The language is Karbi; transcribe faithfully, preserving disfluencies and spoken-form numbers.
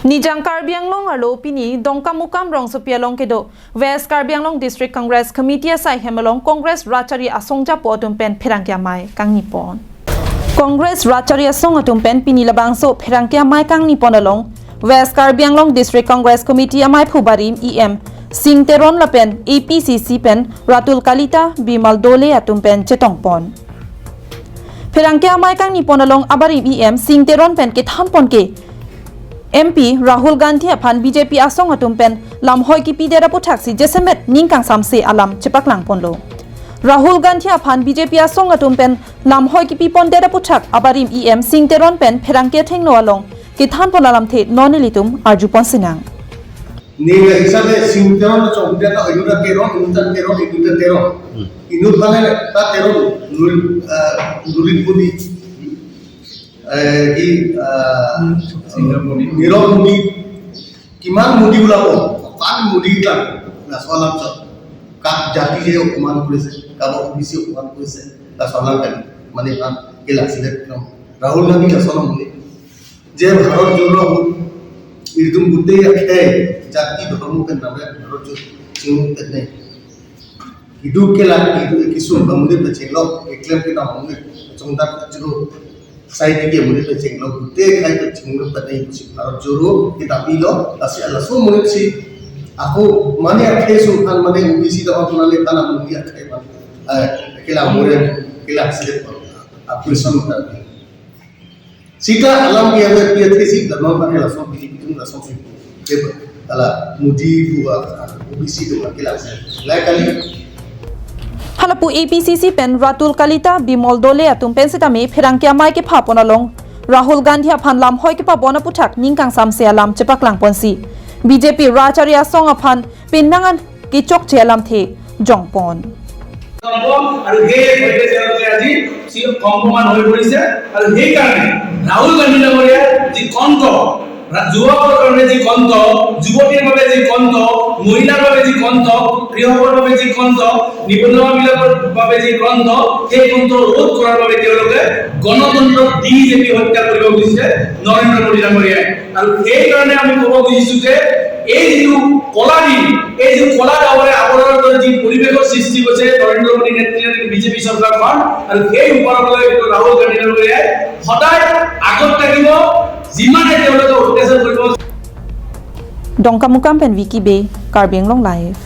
Nijang Karbi Anglong arlo pini Dongkamukam rongsopi along kedo West Karbi Anglong District Congress Committee asai hem along Congress Rachari Asong japo atum pen pherangke amei kangnipon. Congress Rachari Asong atum pen pini labangso pherangke amei kangnipon along West Karbi Anglong District Congress Committee ameiphu barim E M Sing Teron lapen A P C C pen Ratul Kalita, Bimal Dole atum pen chetongpon. Pherangke amei kangnipon along abarim E M Sing Teron pen kethanpon ke M P Rahul Gandhi aphan B J P asong atum pen lamhoi kipidet aputhaksi jasemet ning kangsamse alam chepaklangponlo. Rahul Gandhi aphan B J P asong atum pen lamhoi kipipondet aputhak abarim E M Sing Teron pen pherangke athengno along kethanpon alamthe non ilitum arjupon sinang. Nila hisabe Sing Teron chongdet ta inuta Teron, inuta Teron, inuta Teron. Hmm. Inut mane ta Teron, nul, eh, nulit budi, eh, di, eh, Nirav Modi. Nirav Modi. Kiman Modi ulabo, kan Modi kan. Laso alam chot. Kak jati je okoman kurise, kak O B C okoman kurise. Laso alam kan. Mane kan, kelaksidet no. Rahul Gandhi laso alam mane. Je Bharat Jodo ahut, itum gutei akhei, jati, dhormo pen namre Bharat Jodo chingrum pen ne. Idu kelak, idu kisum amonit pen chenglok, eklem kedam amonit, chongdak chiro, sai tiki amonit pen chenglok, gutei akhei pen chingrum pen ne, si Bharat Jodo kedam ilo, lasi laso amonit si, ako mane akhei sungkan mane O B C dam apun ale tan amonit akhei mane, eh, kelak mure, kelaksidet, ako isun tan. Sita alam ke ave pia thesi la non mane laso B J P atum laso si. Ke ala Modi bu, ah, O B C atum ke la se. La kali. Halapu A P C C pen Ratul Kalita, Bimal Dole atum pen sitame pherangke amei kephapon along Rahul Gandhi aphan lamhoi kepabon aputhak ning kangsamse alam chepaklangponsi B J P Rachari Asong aphan pinnangan kechokche alamthe jongpon. আৰু সেই সৈতে তেওঁলোকে আজি যি কম্পমান হৈ পৰিছে। আৰু সেইকাৰণে ৰাহুল গান্ধী ডাঙৰীয়াৰ যি কণ্ঠ, ৰা-, যুৱকৰ কাৰণে যি কণ্ঠ, যুৱতীৰ বাবে যি কণ্ঠ, মহিলাৰ বাবে যি কণ্ঠ, কৃষকৰ বাবে যি কণ্ঠ, নিবনুৱাবিলাকৰ বাবে যি কণ্ঠ, সেই কণ্ঠ ৰোধ কৰাৰ বাবে তেওঁলোকে গণতন্ত্ৰক ডি জে পি হত্যা কৰিব খুজিছে নৰেন্দ্ৰ মোদী ডাঙৰীয়াই। আৰু সেইকাৰণে আমি ক'ব খুজিছো যে এই যিটো কলা দিন, এই যিটো কলা ডাৱৰে আৱৰণৰ দৰে যি পৰিৱেশৰ সৃষ্টি কৰিছে নৰেন্দ্ৰ মোদী নেতৃত্বাধীন বি জে পি চৰকাৰখন, আৰু সেই ওপৰত লৈ এইটো ৰাহুল গান্ধী ডাঙৰীয়াই সদায় আগত থাকিব, যিমানে তেওঁলোকে অত্যাচাৰ কৰিব। Dongkamukam pen Vicky Bey, Karbi Anglong Live.